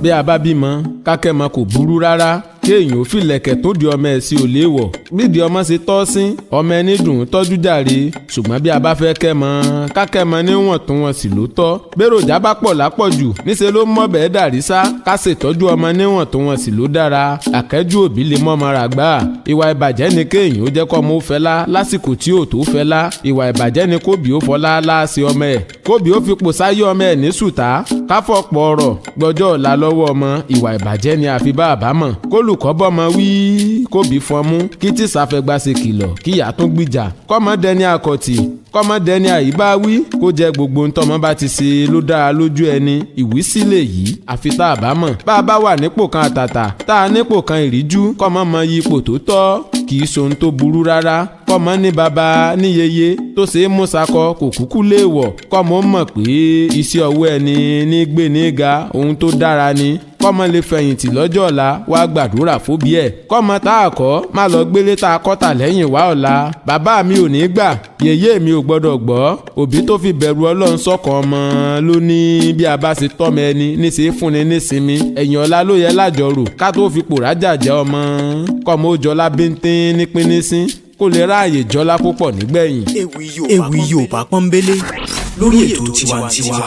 Bí a bá bímọ, kákẹ́mọ kò burú rárá. Kéèyàn ò fìlẹ̀kẹ̀ tó di ọmọ ẹ̀ sí ò léèwọ̀. Bídìí ọmọ ṣe tọ́ sí, ọmọ ẹni dùn ún tọ́jú jàre. Ṣùgbọ́n bí a bá fẹ́ kẹ́mọ, kákẹ́mọ níwọ̀ntúnwọ̀nsì ló tọ́. Béròjà bá pọ̀ lápọ̀jù, níṣẹ́ ló mọ̀bẹ́ dàrí sá. Ká ṣètọ́jú ọmọ níwọ̀ntúnwọ̀nsì ló dára. Àkẹ́jù òbí lè mọ́mọ rà gbà. Ìwà ìbàjẹ́ ni kéèyàn ó jẹ́ kọ́mọ ó fẹ́lá lásìkò tí ò tó fẹ́lá. Ìwà ìbàjẹ́ ni kóbi ó fọlá láàṣì ọmọ ẹ̀, kóbi ó fipò sáyé ọmọ ẹ̀ ní sùtá, káfọ̀pọ̀ ọ̀rọ̀ gbọ́jọ́ ọ̀la lọ́wọ́ ọmọ. Ìwà ìbàjẹ́ ni àfi bá àbámọ̀. Kólùkọ́ bọ́mọ wí, kóbi fọnmú, kí tíṣà fẹgbà ṣe kìlọ̀, kíyà tún gbìjà, kọ́mọ dẹni àkọ̀tì, kọ́mọ dẹni àyíbá wí, kó jẹ́ gbogbo ntọ́mọ bá ti ṣe ló dára lójú ẹni. Ìwísí lè yí àfi tá a bá mọ̀. Bá a bá wà nípò kan àtàtà, tá a nípò kan ìríjú, kọ́mọ mọ ipò tó tọ́, kì í ṣohun tó burú rárá. Kọ́mọ ní baba ní yeye tó ṣe é mú sakọ kò kúkú léèwọ̀. Kọ́mọ mọ̀ pé iṣẹ́ ọwọ́ ẹni ní gbé ní ga, ohun tó dára ni. Kọ́mọ lè fẹ̀yìntì lọ́jọ́ ọ̀la wá gbàdúrà fóbi ẹ̀. Kọ́mọ tá a kọ́ má lọ gbélé tá a kọ́ tà lẹ́yìn wá ọ̀la. Bàbá mi ò ní gbà, yèyé mi ò gbọ́dọ̀ gbọ́. Òbí tó fi bẹ̀rù Ọlọ́run sọ́kàn ọmọ ló ní bí a bá ṣe tọ́mọ ẹni níṣe fúnni nísinmi. Ẹ̀yìn ọ̀la ló yẹ lájọrò ká tó fi pòrájà jẹ́ ọmọ. Kọ́mọ ó jọlá bíntín ní pínísín, kó lè ráàyè jọlá púpọ̀ nígbẹ̀yìn. Ewì Yorùbá pọ́nbélé lórí ètò tiwantiwa.